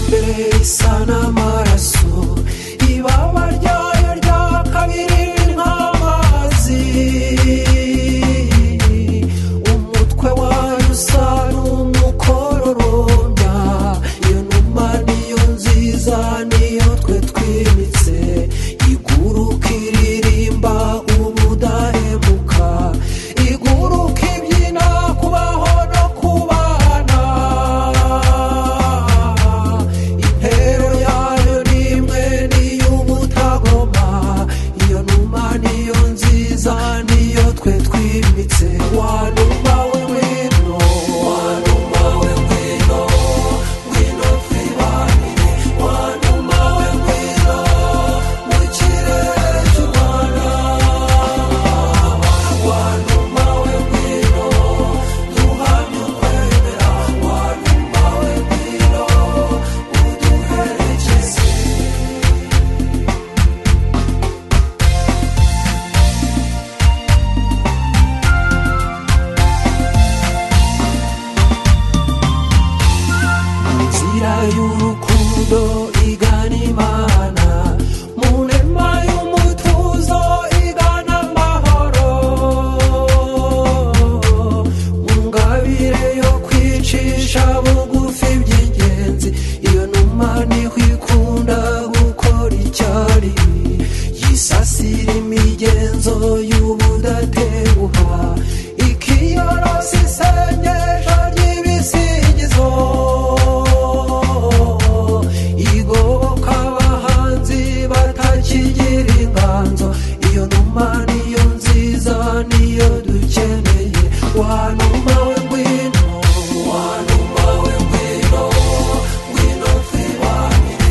mbere risa n'amaraso, ibaba ryayo rya kabiri nk'amazi, umutwe wayo usa n'umukororombya. Iyo numa niyo nziza, niyo twe twimitse, iguruka iririmba ubudahemuka, iguruka ibyina kubaho no kubana. Intero yayo ni imwe, n'iy'ubutagoma. Iyo numa niyo nziza, niyo twe twimitse. Wa numa we ngwino, wa numa we ngwino, ngwino twibanire, wa numa we ngwino mu kirere cy'u Rwanda, wa numa we ngwino duhamye ukwemera, wa numa we ngwino uduherekeze. Inzira y'urukundo igana Imana, mu nema y'umutuzo igana amahoro, mu ngabire yo kwicisha bugufi by'ingenzi, iyo numa niho ikunda gukora icyari, yisasira imigenzo y'ubudatenguha, ikiyorosa isengesho ry'ibisingizo, igoboka abahanzi batakigira inganzo. Iyo numa niyo nziza, niyo dukeneye. Wa numa we ngwino, wa numa we ngwino, ngwino twibanire,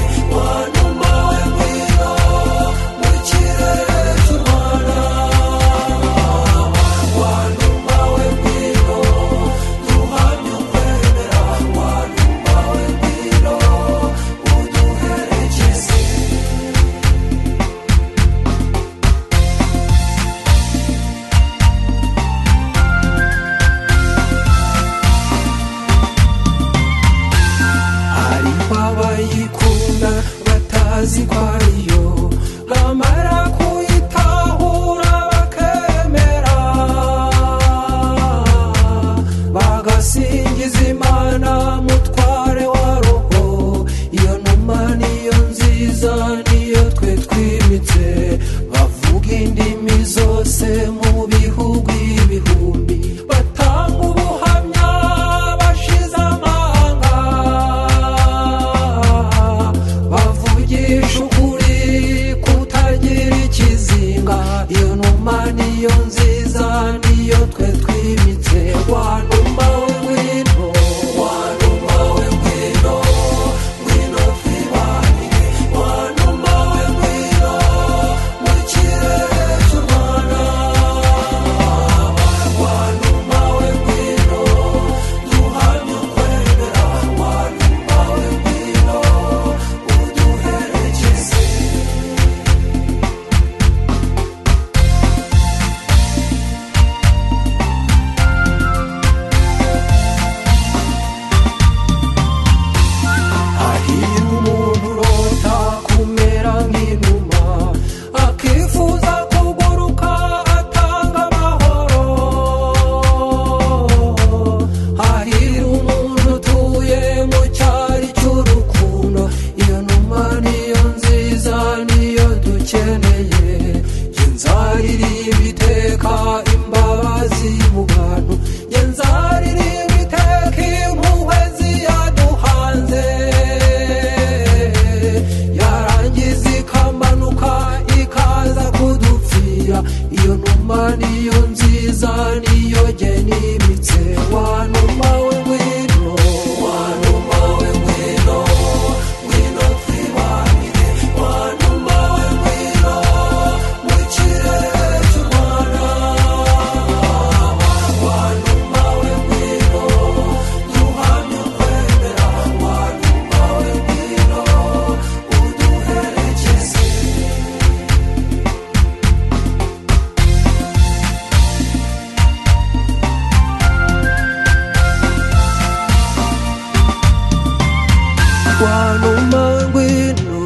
Wanuma we ngwino,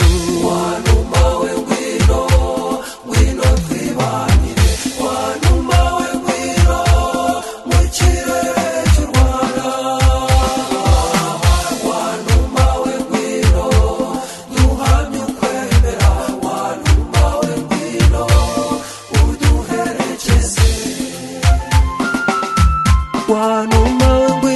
wanuma we ngwino, ngwino twibanire, wanuma we ngwino mu kirere cy'u Rwanda. Wanuma we ngwino duhamye ukwemera, wanuma we ngwino uduherekeze. Wanuma we.